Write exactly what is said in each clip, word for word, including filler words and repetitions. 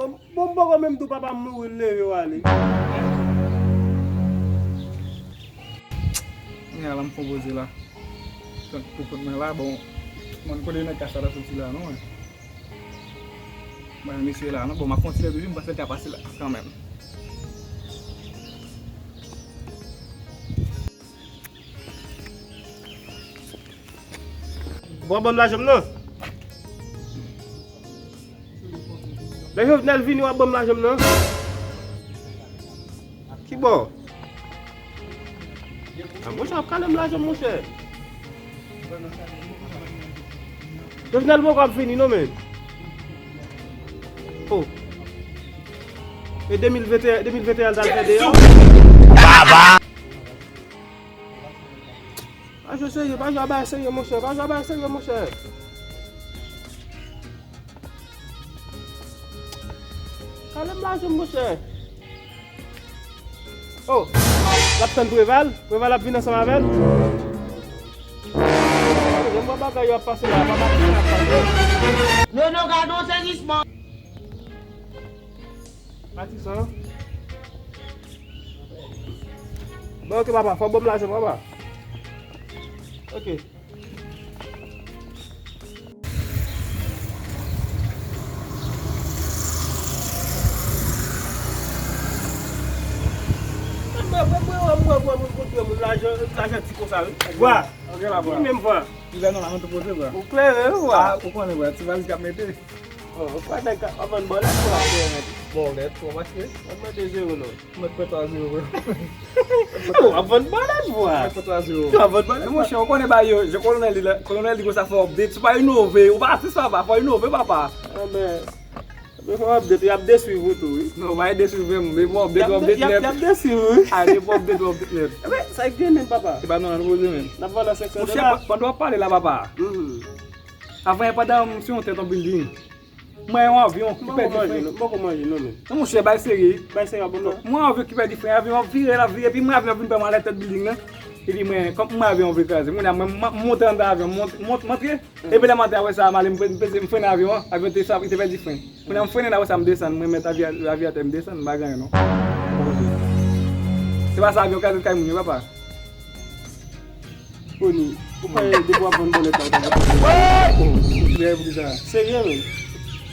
Bon, m poko menm tou papa m mouri, l leve w ale. Mwen ala m konpoze la. Tank pou kont mwen la, bon, mwen kote nèg ka sa la soti la, non, mwen. Mwen, mesye la, non, bon, m ap fè yon ti lè toujou, m panse l ka pase la, kanmenm. W ap ban m lajan m nan. Lè Jovenel vini, w ap ban m lajan m nan. Ki bò? A, monchè, w ap kale m lajan m, monchè. Jovenel poko ap vini, non, men. Oh. E de mil venteyen, de mil venteyen, l t al fè deyò. Pa jwe serye, pa jwe a bagay serye, monchè. Pa jwe a bagay serye, monchè. Kale m lajan m, monchè. Oh, l ap tann Preval. Preval ap vin ansanm avè l. Jan m wè bagay yo ap pase la, pa pati sa ap pase. Nono, gade yon sezisman. Pati sa. Bon, ok, papa, fò w ban m lajan, papa. Ok. Mwen, mwen, mwen, mwen, mwen, mwen, mwen, mwen, mwen, lajan, lajan ti konsa, wi. Vwa. Ok, la, vwa. Li menm vwa. Li la, non, la, mwen tou poze, vwa. Ou klere, wi, vwa. Ah, ou konnen, vwa, ti valiz k ap mete. Oh, ou kwè nèg k ap vann bòlèt, vwa. Bòlèt, ou mache. Mwen mande zewo, non. Mwen pran twa zewo, vre. Yo, w ap vann bòlèt, vwa. Mwen pran twa zewo. Yo, w ap vann bòlèt. Men monchè, ou konnen ba yo, je kolonèl li la, kolonèl li konsa fò update. Si w pa inove, ou pa atis papa, fò inove, papa. Anben, men fò update, y ap deswiv ou tou, wi. Non, w pa deswiv menm, men fò update, w update nèt. Y ap deswiv, wi. A, men fò update, w update nèt. Enben, sa k gen menm, papa? Se pa non, nou poze menm. N ap vann a senk san dola. Monchè, pandan w ap pale la, papa. Mhm. Avan, pandan m sou yon tèt yon building. Mwen yon avyon ki pèdi fren. M poko manje, non, men. Non, monchè, bay serye. Bay serye, bon, non. Mwen yon avyon ki pèdi fren, avyon an vire, l ap vire, epi mwen avyon an vin pran mwen alè tèt building nan. Epi mwen, kòm mwen avyon an vle kraze, mwen, mwen, mwen monte anndan avyon, mont, mont, m antre. Epi lè m antre apre sa, m ale, m pre-, m peze, m frennen avyon an, avyon te sa, te pèdi fren. Mwen, m frennen, apre sa, m desann, mwen mèt avi-, aviyatè, m desann, m pa gen anyen, non. Se pa sa avyon kraze kay moun yo, papa. Oni, ou kwè depi w ap vann bòlèt la, ou ta vann bòlèt? Oh, ou klè pou ki sa? Serye, men.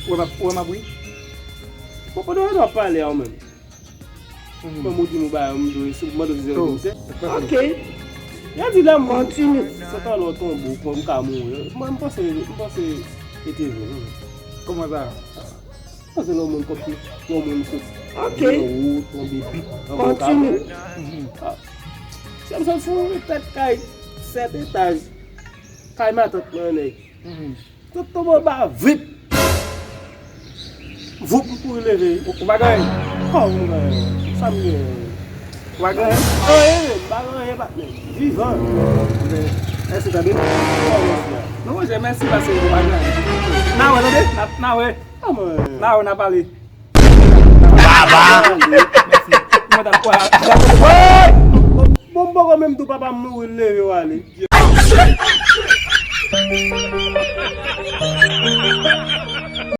Ou wè m ap, ou wè m ap ri? Bon, pandan w ap pale a ou menm. Mhm. Kòm ou di m ou ba m dwe, si ou mande si se vre. Ok. Y a di la, mwen, se talè w tonbe, ou kwè m ka mouri. Mwen, m panse, m panse e te vre, wi. Kòman sa? Panse lè yon moun kòmsi, yon moun soti. Ok. Yon wo, tonbe bit, anba yon kamo. Mhm. Ah. Se m sot sou yon tèt kay, sèt etaj. Kay matant mwen, nèg. Mhm. Tout tonbe anba, vip. Voup, m kouri leve. Ou, ou pa gen anyen? Kòman m gen anyen? Sa m gen? Ou pa gen anyen? Anyen, men, m pa gen anyen, patnè. Vivan. Mèsi, tande. Kòman sa? Non, monchè, mèsi paske ou pa gen anyen. N a wè, tande? N a, n a wè. Kòman? N a wè, n a pale. Baba! Mèsi. Mwen t ap kwa. Bon, m poko menm tou papa m mouri, l leve w ale.